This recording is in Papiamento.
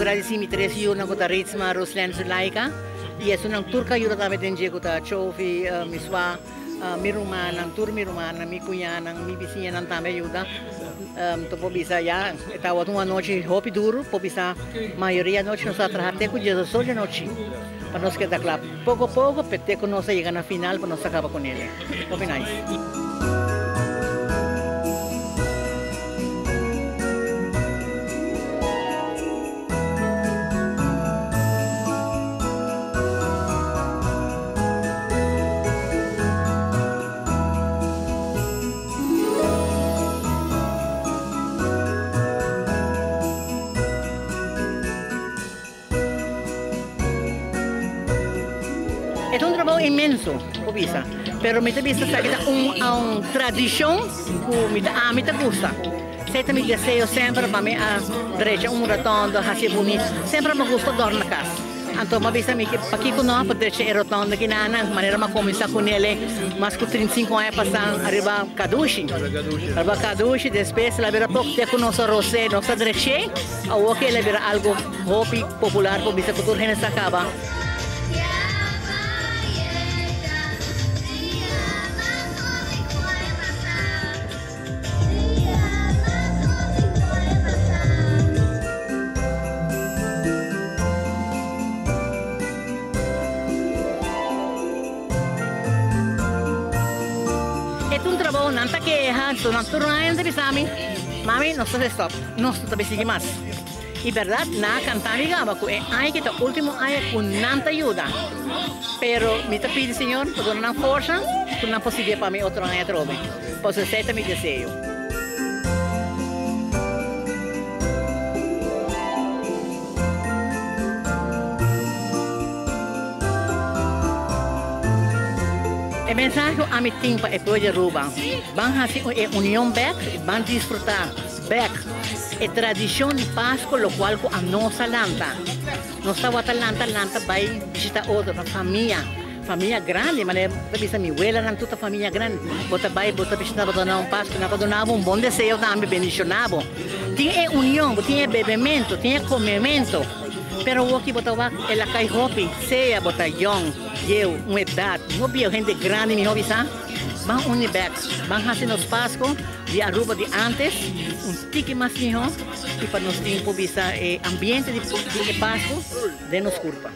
gradisí mi tres yunan ku ta Ritsma, Ruslen, Zulaika i esunnan tur ku a yuda tambe den dje ku ta Chofi, mi swa, mi rumannan, tur mi rumannan, mi kuñanan, mi bisiñanan tambe a yuda. Ta por bisa ya e tabata un anochi hopi duru, por bisa mayoria anochi nos a traha te ku diesdos di anochi pa nos keda kla. Poko poko pe te ku nos a yega na final pa nos a kaba ku nele. Hopi nice. E ta un trabou inmenso, por bisa, pero mi ta bisa esaki ta un tradishon ku mi ta ami ta gusta. Esei ta mi deseo semper pa mi a drecha un rotonda, hasi e bunito. Semper mi a gusta dòrna kas. Anto mi a bisa mi pakiko no pa drecha e rotonda aki nan, manera mi a kuminsá ku nel mas ku 35 aña pasá ariba Kadushi. Ariba Kadushi, despues el a bira poko te ku nos a ros'é, nos a drech'é, awor ke el a bira algu hopi popular por bisa ku tur hende sa kaba. E ta un trabou, nan ta keha, enton nan tur aña ta bisa mi, Mami, nos ta stop, nos no ta bay sigui mas. Y berdad, nan a canta mi gaba cu e aña ki ta ultimo aña cu nan ta yuda. Pero mi ta pidi Señor pa duna nan forsa cu nan por sigui pa mi otro aña atrobe. Pasobra esey ta mi deseo. E mensahe cu ami tin pa e pueblo di Aruba, ban haci e union bek y ban disfruta bek e tradicion di Pasco locual cu anos a lanta. Nos tabata lanta lanta bai bishita otro pa famia, famia grandi, manera bo ta bisa mi welanan tur ta famia grandi, bo ta bai bo ta bishita bo ta duna un Pasku, nan ta duna bo un bon deseo tambe, bendishona bo. Tin e union, bo tin e bebemento, tin e comemento, pero awoki bo ta wak el a kai hopi, sea bo ta yong, bieu, un edat, no bieu, hende grandi miho bisa, ban uni bek, ban hasi nos Pasku di Aruba di antes un tiki mas miho. I pa nos tin por bisa e ambiente di e Pasku den nos kurpa.